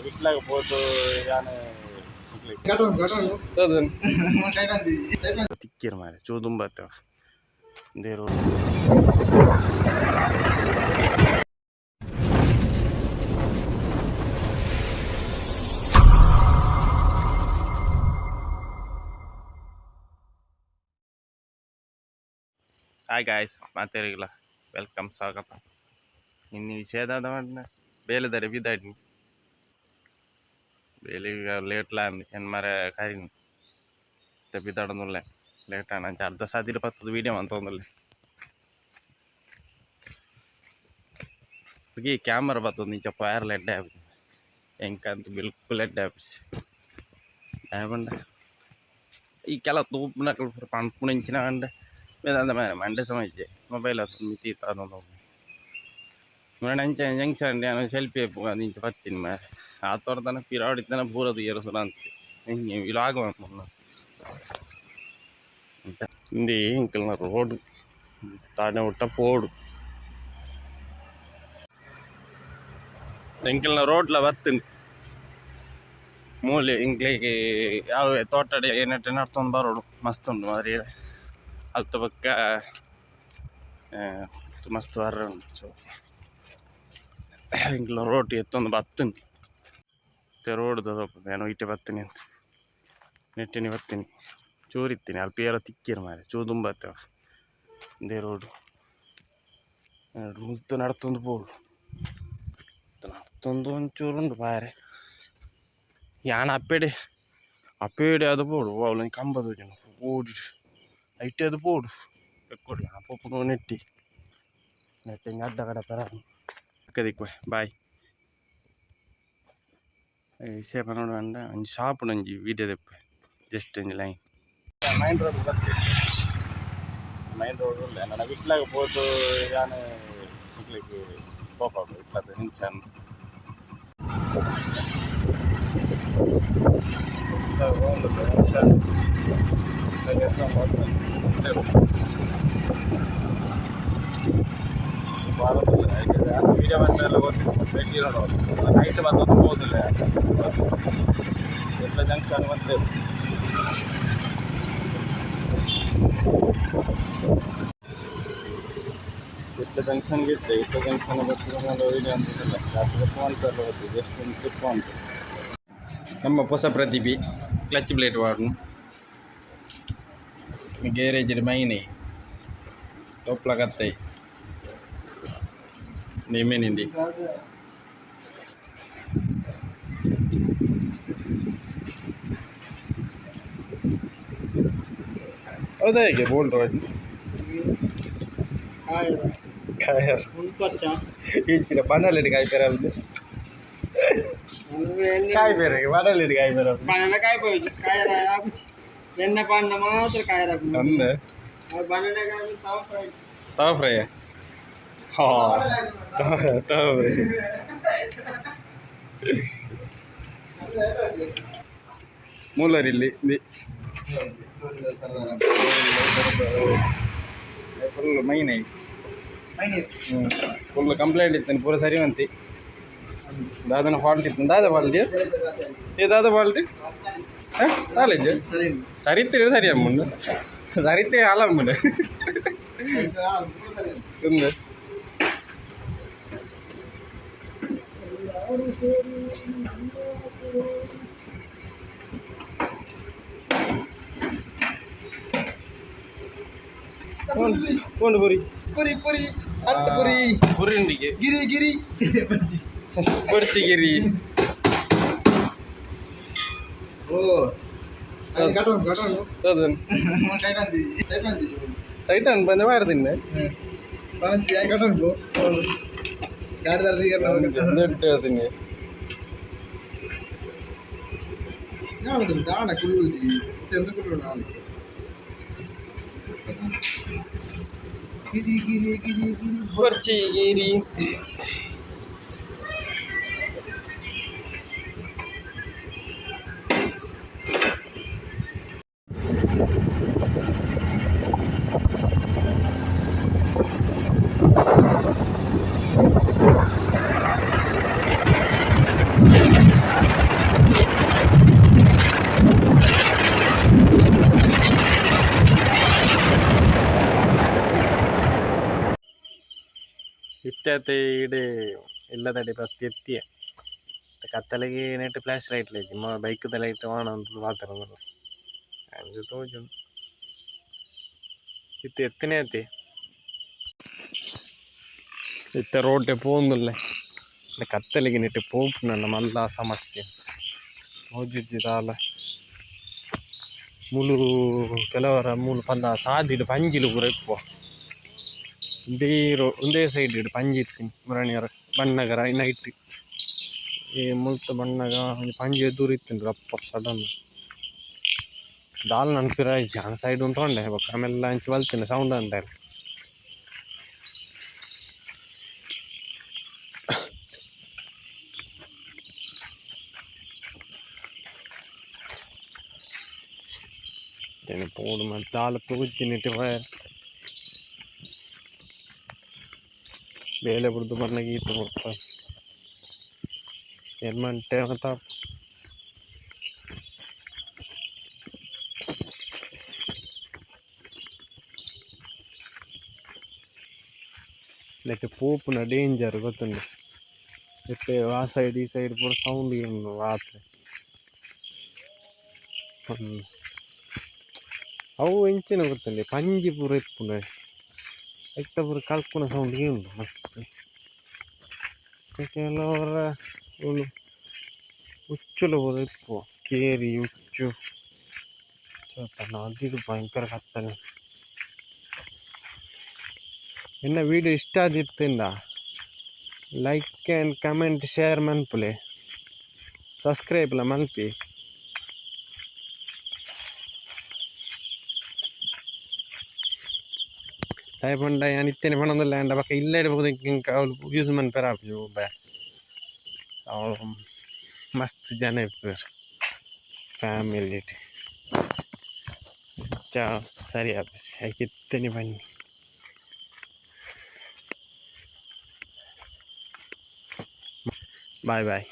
ವಿಟ್ಲಾಗ ಪೋದು ಯಾನ್ ತಿಕ್ಕಿರ್ ಮಾರೆ ಚೂದುಂಬತ್ತ ದೇರು. ಹಾಯ್ ಗಾಯ್ಸ್, ಮಾತೇರಿಗಿಲ್ಲ welcome, ಸ್ವಾಗತ. ಇನ್ನು ವಿಷಯದಾದ ಮಾಡಿನ ಬೇಲೆದಡೆ ಬಿದ್ದಾಡಿನಿ. ಬೇಲೆ ಲೇಟ್ಲ ಏನು ಮಾರೆ ಕಾರಿನಿ ಬಿದ್ದಾಡೊಂದುಲ್ಲೆ. ಲೇಟ್ ಆಣ ಅರ್ಧ ಸಾದಿರ ಪತ್ತದ ವೀಡಿಯೋ ಮಂತೊಂದುಲ್ಲೆ. ಈ ಕ್ಯಾಮರಾ ಬತ್ತೊಂದು ಇಂಚ ಪೋಯರ್ಲ ಎಡ್ಡೆ ಆಪುಜಿ ಎಂಕಂತ ಬಿಲ್ಕುಲ್ ಎಡ್ಡೆ ಆಪುಜಿ. ದಾಯೆ ಪಂಡ ಈ ಕೆಲ ತೂಪುನಕುಲು ಪೂರ ಪನ್ಪುನ ಇಂಚಿನ ಪಂಡ ಬೇದಾಂತ ಮಾರ್ರೆ ಮಂಡೆ ಸಮ ಇಜ್ಜೆ. ಮೊಬೈಲ್ ಅತ್ತೊಂದು ಮಿತಿ ಇತ್ತಾದೊಂದು ಅಂಚ ಜಂಕ್ಷನ್ ಯಾನ್ ಸೆಲ್ಫಿ ಇಂಚ ಪತ್ತಿನಿ ಮಾರ್ರೆ. ಆತೊರ್ದನ ಪಿರಾವುಡಿತ್ತನ ಪೂರ ತೂಯೆರೆ ಸುರು ಅಂತೆ ವ್ಲಾಗ್ ಮನ್ಪುನ ಇಂದೇ ಎಂಕಲ್ನ ರೋಡ್ ತಾನೆ ಮುಟ್ಟ ಪೋಡು. ಎಂಕಲ್ನ ರೋಡ್ಲ ಬತ್ತಿನ ಮೂಲೆ ಎಂಕ್ಲೆಗ್ ಯಾವೆ ತೋಟಡ್ ನೆಟ್ ನಡ್ತೊಂದು ಬರೋಡು. ಮಸ್ತ್ ಉಂಡು ಮಾರಿ. ಅಲ್ತ ಬೊಕ್ಕ ಮಸ್ತ್ ಬರ್ರೆ ಉಂಡು. ಸೊ ಎಂಕ್ಲ ರೋಡ್ ಎತ್ತೊಂದು ಬತ್ತುಂಡು. ಇತ್ತೆ ರೋಡ್ ತೋಪುಂಡು ಯಾನ್ ಒಯ್ಟೆ ಬತ್ತಿನಿ ಅಂತ ನೆಟ್ಟಿನಿ ಬತ್ತಿನಿ. ಚೂರು ಇತ್ತಿನಿ ಅಲ್ಪ ಏರ ತಿಕ್ಕಿರ್ ಮಾರ್ರೆ. ಚೂರು ದುಂಬತ್ತೆ ಇಂದೇ ರೋಡ್ ಮುಲ್ತು ನಡತೊಂದು ಪೋಡು. ನಡ್ತೊಂದು ಒಂಚೂರು ಉಂಡು ಬಾರೆ. ಯಾನ್ ಅಪ್ಪೆಡೆ ಅಪ್ಪೆಡೆ ಅದು ಪೋಡು. ಅವ್ಲೊಂಜಿ ಕಂಬ ತೋಜುಂಡು ಓಡಿ ಐಟೆ ಅದು ಪೋಡು ಎಕ್ಕೊಡು. ಯಾನ್ ಪೋಪುನು ನೆಟ್ಟಿ ನೆಟ್ಟಿ ಅಡ್ಡ ಕಡಪೆರ ತಿಕ್ಕುವೆ. ಬಾಯ್. ವಿಷಯ ಪನೊಡು ಪಂಡ ಒಂಜಿ ಶಾಪ್ ಒಂಜಿ ವೀಡಿಯೋ ದೆಪ್ಪೆ ಜಸ್ಟ್ ಒಂಜಿ ಲೈನ್. ಮೈನ್ ರೋಡ್ ಬತ್ತೆ, ಮೈನ್ ರೋಡ್ ಉಲ್ಲೆ. ನನ ವಿಟ್ಲಾಗ ಪೋದು ಯಾನ್ ನಿಕ್ಲೆಗ್ ಪೋಪ ವಿಟ್ಲದ ಇಂಚ ವೀಡಿಯೋ ಬಂದೆಲ್ಲ ಗೊತ್ತಿಲ್ಲ. ನೈಟ್ ಬಂದದ್ದು ಹೋದಿಲ್ಲ. ವಿಟ್ಲ ಜಂಕ್ಷನ್ ಬಂದೆ. ವಿಟ್ಲ ಜಂಕ್ಷನ್ಗೆ ಇತ್ತೆ. ವಿಟ್ಲ ಜಂಕ್ಷನ್ ಬತ್ತಿನ ವೀಡಿಯೋ ಅಂತಿಲ್ಲ. ರಾತ್ರಿ ಮಂತೆಲ್ಲ ಗೊತ್ತು. ಜಸ್ಟ್ ಒಂದು ಕ್ಲಿಪ್ ಉಂಟು. ನಮ್ಮ ಹೊಸ ಪ್ರತಿಭೆ ಕ್ಲಚ್ ಪ್ಲೇಟ್ ವಾಡ್ನು. ಗ್ಯಾರೇಜ್ ಮೈನೆ ತೋಪ್ಲ ಕತ್ತೈ ನೇಮೇನಿಂದಿ. ಹೌದಾ? ಹೇಗೆ ಬೋಲ್ಟ್ ಕಾಯರ್ ಇಂಚಿನ ಬಣ್ಣಲೆಡ್ ಕಾಯ್ಪೆರ? ಕಾಯ್ಪೆರೆ ಬಣ್ಣಲೆಡ್ ಕಾಯ್ಪೆರ? ಬಣ್ಣನ ಕಾಯ್ಬೋದು, ಕಾಯರ ಆಪುಜಿ. ಎಣ್ಣೆ ಪಾಂಡ ಮಾತ್ರ ಕಾಯರ. ಅಂದೆ. ಬಣ್ಣನ ಕಾಯಿ ತವ ಫ್ರೈ. ತವ ಫ್ರೈ. ಹಾ, ತವ ತವ ಫ್ರೈ. ಮೂಲರ್ ಇಲ್ಲಿ ಫುಲ್ ಮೈನ್. ಫುಲ್ ಕಂಪ್ಲೇಂಟ್ ಇತ್ತು, ಪೂರ ಸರಿ ಮಂತಿ. ದಾದನ ಫಾಲ್ಟ್ ಇತ್ತು. ದಾದ ಫಾಲ್ಟ್ ಏ? ದಾದ ಫಾಲ್ಟ್ ಕಾಲೇಜ್ ಸರಿ ಇತ್ತು. ಸರಿ ಅಮ್ಮುಂಡು, ಸರಿ ಇತ್ತು. ಅಲ್ಲ ಅಮ್ಮುಂಡು ಒಂದು ಪೋಂಡು ಪುರಿ. ಪುರಿ ಪುರಿ ಅಂಟ್ ಪುರಿ. ಪುರಿ ಉಂಡಿಗೆ. ಗಿರಿ ಗಿರಿ. ಪೊರ್ಚಿ ಗಿರಿ. ಓ ಕಟೋನ್ ಕಟೋನ್. ಅದನ್. Tighten tighten. ಟೈಟನ್ ಬಂದ ಮಾಡ್ತೀನಿ. ಕಟೋನ್ ಗಾಡಿ. ಹೇಳ್ತೀನಿ. ದಾಣ ಕುಳ್ಳುಜಿ ಎಂತ ಕುಳ್ಳು ನಾನು. ಗಿರಿ ಗಿರಿ ಗಿರಿ ಗಿರಿ. ಪೊರ್ಚಿ ಗಿರಿ. ಇತ್ತೆ ಇಡೆ ಇಲ್ಲದಡೆ ಬತ್ತಿ ಎತ್ತಿಯ ಕತ್ತಲೆಗೆ ನೆಟ್ ಫ್ಲಾಶ್ ಲೈಟ್ ಲೈಟ್ ಬೈಕ್ದ ಲೈಟ್ ಆನ್ ಅಂತ ಮಾತ್ರ ಅಂಚ ತೋಜುಂಡು. ಇತ್ತೆ ಎತ್ತನೆ ಅತೆ ಇತ್ತೆ ರೋಡ್ ಪೋವೊಂದುಲ್ಲೆ. ಕತ್ತಲೆಗೆ ನೆಟ್ ಪೋಪುನ ಮಲ್ಲ ಸಮಸ್ಯೆ ತೋಜುಜಿ ದಾಲ. ಮೂಲು ಕೆಲವರ ಮೂಲು ಪಂಡ ಸಾದಿಡ್ ಪಂಜಿಲು ಪೂರ ಇಪ್ಪುವ. ಉಂದೇ ರೋ ಉಂದೇ ಸೈಡ್ ಪಂಜಿ ಇತ್ತಿನಿ ಮುರಣಿಯರ ಬನ್ನಗರ ನೈಟ್ ಈ ಮುಲ್ತ ಬನ್ನಗ ಒಂಜಿ ಪಂಜಿ ಎದುರು ಇತ್ತುಂಡು ರಪ್ಪ ಸಡನ್ ದಾಲ ನನ್ಪಿರ ಇಜ್ಜಿ ಯಾನ್ ಸೈಡ್ ಉಂತೊಂಡೆ ಬೊಕ ಆಮೇಲೆ ಅಂಚಿ ಬಲ್ತಿನ ಸೌಂಡ್ ಅಂತಾರೆ. ಪೋಡು ಮಾತ ದಾಲ ತೋಜಿ ನೆಟ್ ಪೋಯೆರೆ ಬೇಲೆ ಬುಡ್ದು ಬನ್ನಗ ಈತ್ ಪೊರ್ತು ಎನ್ಮಂಟೆ ಮಾತ. ನೆಟ್ ಪೋಪುನ ಡೇಂಜರ್ ಗೊತ್ತುಂಡು. ಇತ್ತೆ ಆ ಸೈಡ್ ಈ ಸೈಡ್ ಪೂರ ಸೌಂಡ್ ಕೇನುಂಡು ರಾತ್ರೆ. ಅವು ಎಂಚಿನ ಗೊತ್ತುಂಡೆ ಪಂಜಿ ಪೂರ ಇಪ್ಪುಂಡು ಐತ ಪೂರ ಕಲ್ಪುನ ಸೌಂಡ್ ಕೇನುಂಡು ಮಸ್ತ್. ಕೆಲವರ ಉಂದು ಉಚ್ಚುಲು ಪೂರ ಇಪ್ಪುವ ಕೇರಿ ಉಚ್ಚು ನದಿಡ್ ಭಯಂಕರ ಕತ್ತಲೆ. ಎನ್ನ ವಿಡಿಯೋ ಇಷ್ಟ ಆದಿತ್ತುಂಡ ಲೈಕ್ ಆ್ಯಂಡ್ ಕಮೆಂಟ್ ಶೇರ್ ಮನ್ಪುಲೆ, ಸಬ್ಸ್ಕ್ರೈಬ್ ಲ ಮನ್ಪಿ. ದಾಯೆ ಪಂಡ ಯಾನ್ ಇತ್ತೆನೆ ಪನೊಂದುಲ್ಲೆ ಆಂಡ ಬೊಕ ಇಲ್ಲಡೆ ಪೋದು ಎಂಕ್ ಅವ್ಲು ಯೂಸ್ ಮನ್ಪೆರೆ ಆಪುಜಿ ಬೊಬ್ಬೆ. ಅವು ಮಸ್ತ್ ಜನ ಇಪ್ಪುವೆರ್ ಫ್ಯಾಮಿಲಿಡ್ ಅಂಚ ಸರಿ ಆಪುಜಿ ಐಕ್ ಇತ್ತೆನೆ ಪನ್ನಿ. Bye boy.